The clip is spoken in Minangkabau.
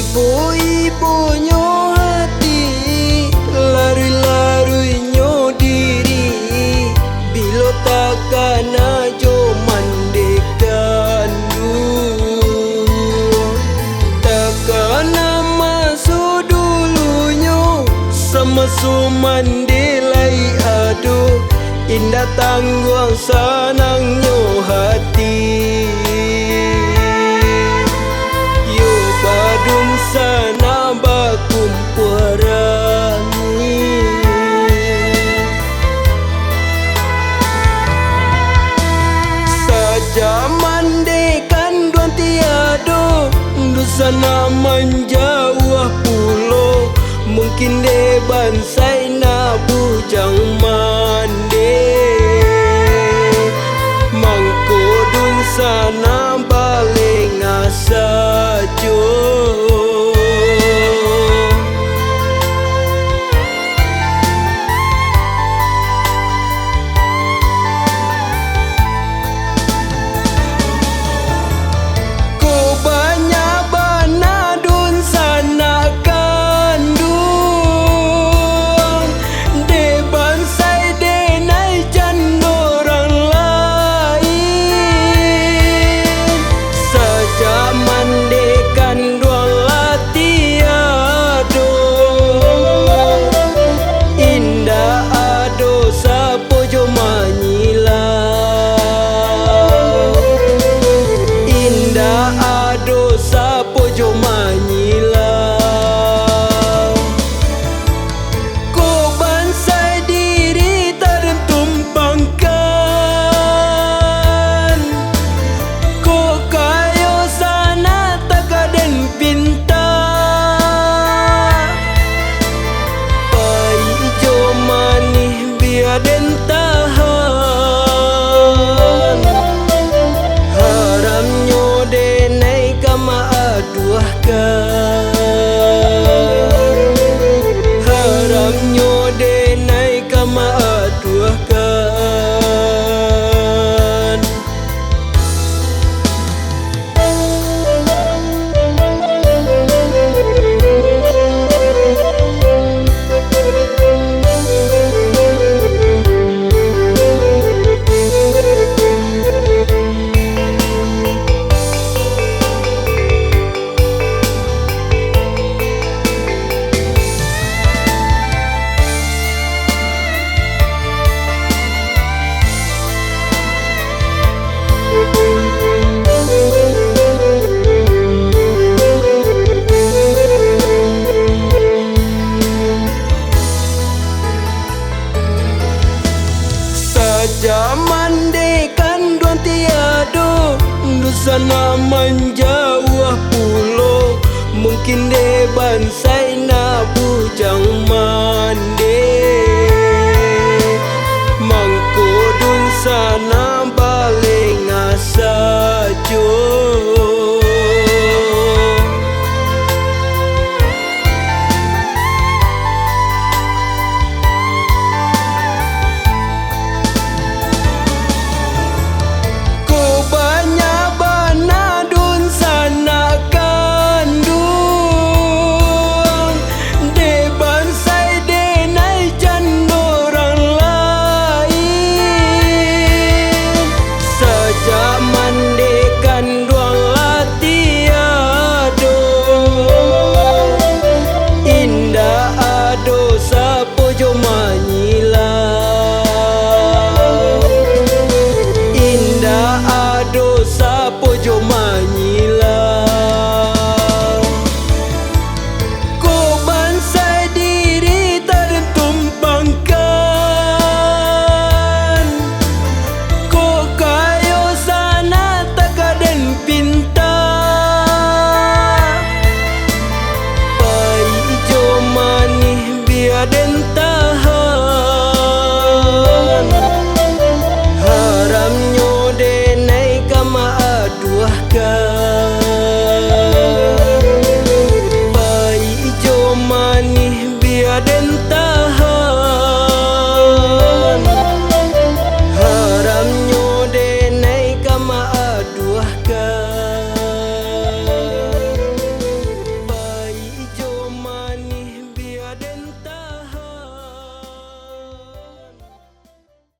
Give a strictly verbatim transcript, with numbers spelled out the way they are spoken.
Ibo-ibonyo hati, laruih-laruihnyo diri, bilo takana jo mande kanduang. Takana maso dulunyo, samaso mande lai ado, indak tangguang sanangnyo hati. Yo badunsanak bakumpuaran. Sajak mande kanduang tiado, dunsanak manjauah pulo. Mungkin dek bansai nak bujang mande, mangko dunsanak balengah sajo. Kok banyak bana dunsanak kanduang, dek bansai denai jan urang lain. Sajak mande kanduang lah tiado, indak ado sapo jo manyilau. Indak ado sapo jo manyilau. Kok bansai diri taden tumpangkan, kok kayo sanak takaden pinta. Pahik jo manih bia den tahan, haramnyo denai ka maaduahkan, haramnyo denai ka maaduahkan. Sajak mande kanduang tiado, dunsanak manjauah pulo. Mungkin dek bansai nak bujang mande, mangko dunsanak balengah sajo. Kok banyak bana dunsanak kanduang, dek bansai denai jan urang lain. Sajak mande kanduang lah tiado, indak ado sapo jo manyilau. Indak ado sapo jo manyilau. Kok bansai diri taden tumpangkan, kok kayo sanak takaden pinta. Pahik jo manih bia den tahan, haramnyo denai ka maaduah